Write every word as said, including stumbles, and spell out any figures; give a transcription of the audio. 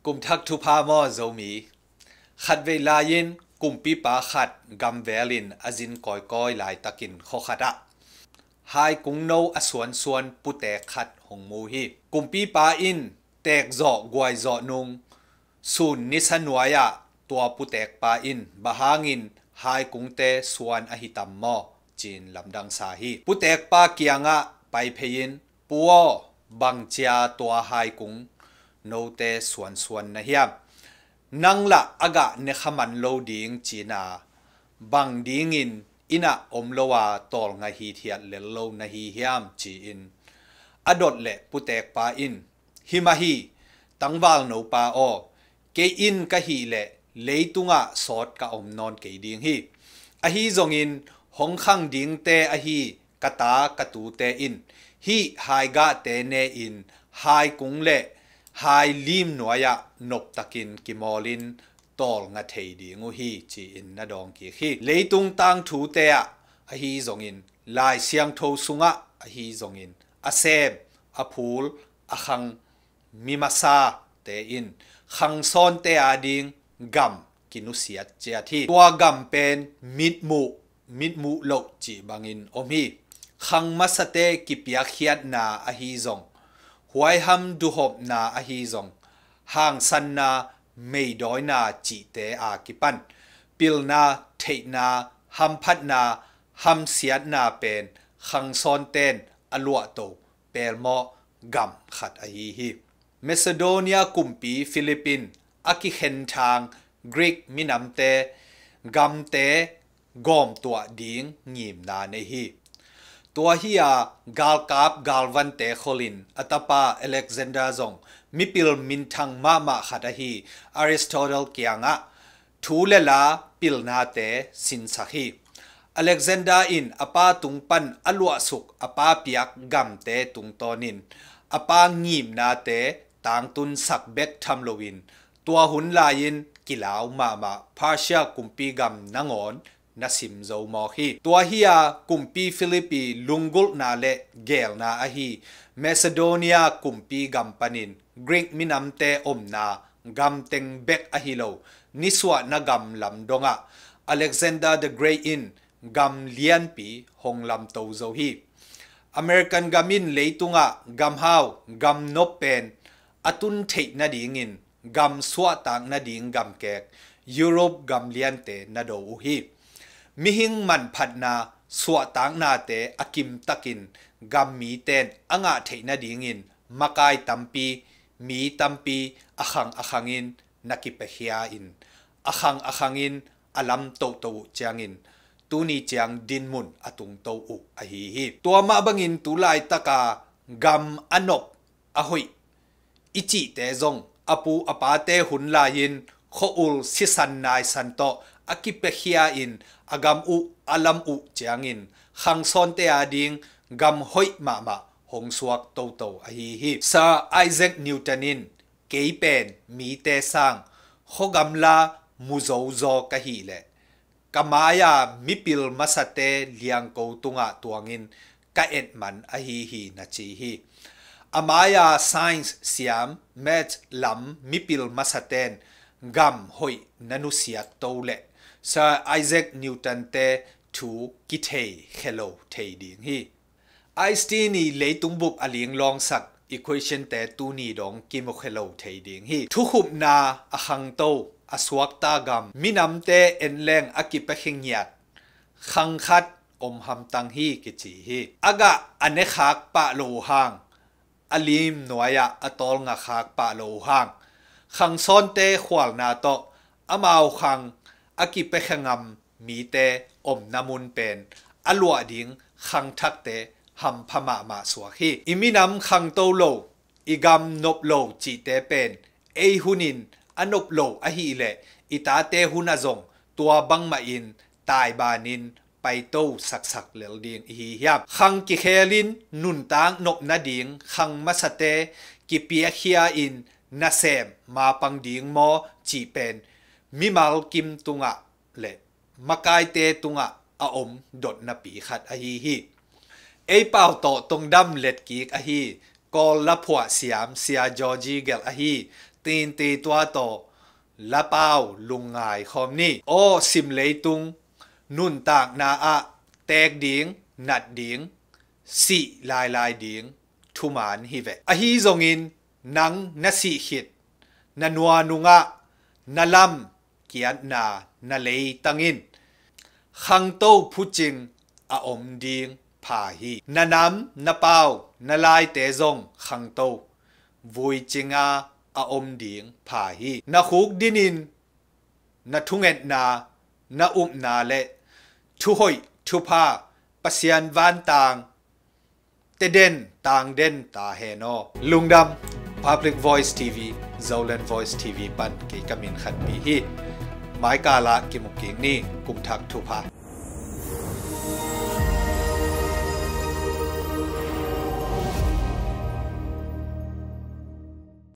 Kum thak thupha maw Zomi. Khatvei lai-in kumpipa khat gamvel in a zin kawikawi laitakin khua khatah haikung no a suansuan putek khat hong mu hi. Kumpipa in teekzawh guaizawh nung sun nisa nuai-ah tua putekpa in bang hangin haikungte suan ahi tam maw ci-in lamdang sa hi. Putekpa kiangah pai phei-in, "Pu aw, bang cia tua haikung note suansuan na hiam? Nang lah a gah ne kha man lo ding cina, bang dingin inn ah om lo a tawlnga hithiat lel lo na hi hiam?" ci-in a dot leh putekpa in, "Hi mah hi, tangval nopa aw, kei in ka hih leh leitungah sawt ka om nawn kei ding hi. Ahi zongin hong khang dingte ahi ka ta ka tute in hih haigahte ne-in haikung le hai lim nuai-ah noptakin kimawlin tawlnga thei ding uh hi," ci-in na dawng kik hi. Leitung tangthute ah ahi zongin, Lai Siangtho sungah ahi zongin, a sem, a phul, a khang mi masate in khangsawnte ading gam kinusiat ciat hi. Tua gam pen mitmuh, mitmuh loh cih bangin om hi. Khang masate kipiakkhiatna ahi zong, huaiham duhopna ahi zong, hangsanna, meidawina cihte a kipan pilna, theihna, hamphatna, hamsiatna pen khangsawnten a luahto pelmawh gam khat ahi hi. Macedonia kumpi Philip in a kikhenthang Greek minamte gamte gawmtuah ding ngimna nei hi. Tua hi-a galkap galvante kholin a tapa Alexander zong mipil minthang mahmah khat ahi Aristotle kiangah thu le la pilnate sinsak hi. Alexander in a pa tung pan a luahsuk a pa piak gamte tungtawnin a pa ngimnate tangtunsak bek tham loin, tua hun lai-in kilau mahmah Persia kumpi gam nangawn na sim zo mawk hi. Tua hi-a kumpi Philip i lunggulhna le geelna ahi Macedonia kumpi gam panin Greek minamte omna gam teng bek ahi lo, nisuahna gam lam dongah Alexander the Great in gam lianpi hong lamto zo hi. American gam in leitungah gamhau, gamnop pen a tun theih nadingin gam suahtak nading gamkek Europe gam liante na do uh hi. Mihing manphatna, suahtaknate a kimtakin gam miten a ngah theih nadingin makai tampi, mi tampi a khang a khangin na kipiakhia in, a khang a khangin a lam toto uh ciangin tuni ciang dinmun a tungto uh ahi hi. Tua mah bangin tu laitaka gam a nop a hoih i cihte zong a pu a pate hun lai-in khua-ul sisan naisan tawh a kipiakhia in a gam uh a lam uh ciangin khangsawnte ading gam hoih mahmah hong suak toto ahi hi. Sir Isaac Newton in, "Kei pen mite sang khua gamla muzozaw ka hih leh ka mai-a mipil masate liangko tungah tuangin ka etman ahi hi," na ci hi. A mai-a science siam, maths lam mipil masaten gam hoih na nusiat to leh Sir Isaac Newton-te thu kithei khe lo thei ding hi. Einstein i leitung bup a linglawngsak equation-te tuni dong kimu khe lo thei ding hi. Thukhupna a khangto, a suakta gam, minamte enleng a kipiakhia ngiat khang khat om hamtang hi kici hi. A gah a ne khak pah lo uh hang, a lim nuai-ah a tawlnga khak pah lo uh hang, khangsawnte khualna tawh amau khang a kipiakhia ngam mite omna mun pen a luah ding khangthakte hampha mahmah suak hi. I minam khangto lo, i gam nop lo cihte pen ei hunin a nop lo ahih leh i tate hunah zong tua bangmahin taibanin paito saksak lel ding i hi hiam? Khang kikhelin nuntak nop nading khang masate kipiakhia-in nasem mapang ding maw cih pen mimal kim tungah le makaite tungah a om dotnapi khat ahi hi. Ei pau tawh tongdam letkik ahi Kawl laphuah siam Sia Georgie gelh ahi tinte tua tawh lapau lungngai khawm ni. Aw sim leitung, nuntakna ah teek ding, nat ding, sih lailai ding thuman hi ve. Ahi zongin nang na sih khit, na nuanungah na lam kiatna na leitangin khangto phucing a om ding pha hi. Na nam, na pau, na laite zong khangto vuicinga a om ding pha hi. Na khuk dinin na thungetna, na upna le thuhoih thupha Pasian vantang teden tangden ta hen aw. Lungdam. Public Voice T V, Zoland Voice T V pan kei ka min Khanpi hi. Maikala kimu kik ni. Kum thak thupha.